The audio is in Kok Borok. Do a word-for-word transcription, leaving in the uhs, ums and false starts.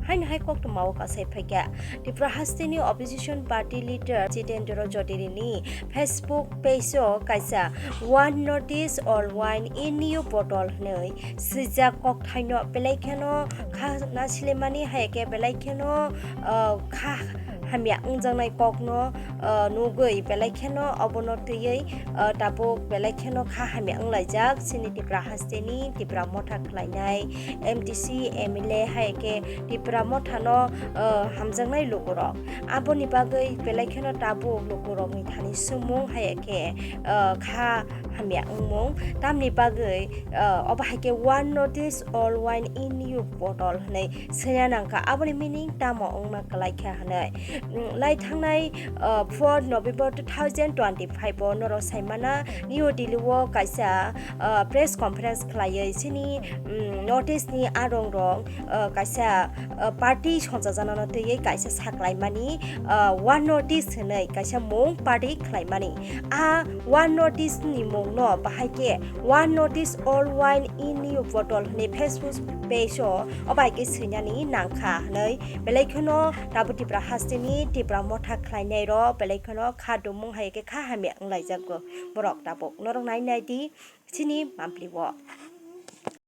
Haino hai koktwmao kasai phaikha. Tripura hasteni opposition party leader Jitendra Jotiri ni Facebook page o kaisa "One notice, all wine in new bottle" hwnwi swijak kokthaino belai kheno kha na silemani, hai khe belai kheno, ah, kha hamya wngjaknai kokno, ah, nugwi belai kheno obono twiwi, ah, tabuk belai kheno kha hamya wnglaijak chini Tipra hasteni Tipra motha khlainai M D C, M L A hai khe Tipra mothano, ah, hamjaknai lukurok. Aboni bagwi belai kheno tabuk lukurokni thani swngmung hai khe, ah, kha hamya wngmung. Tamni bagwi, ah, obo hai khe "One notice, all wine in new bottle" hwnwi swiya nangkha. Aboni meaning tamo wngna kwlaikha hwnwi. Mm, lai thangnai, ah, four November two thousand twenty-five o norok saimana New Delhi o kaisa, ah, press conference khlaiwi chini, mm, North East ni arongrok, ah, kaisa, ah, party songchajaknano twiwi kaisa saklaimani, ah, "One notice" hwnwi kaisa mung party khlaimani. A "One notice" ni mungno bahai khe "One notice, all wine in new bottle" hwnwi Facebook page o obo hai khe swinani nangkha hwnwi belai kheno tabuk Tipra hasteni Tipra motha khlainairok belai kheno kha dumung hai khe kha hamya wnglaijak borok tabuk. Norok nai nai di chini mampli o.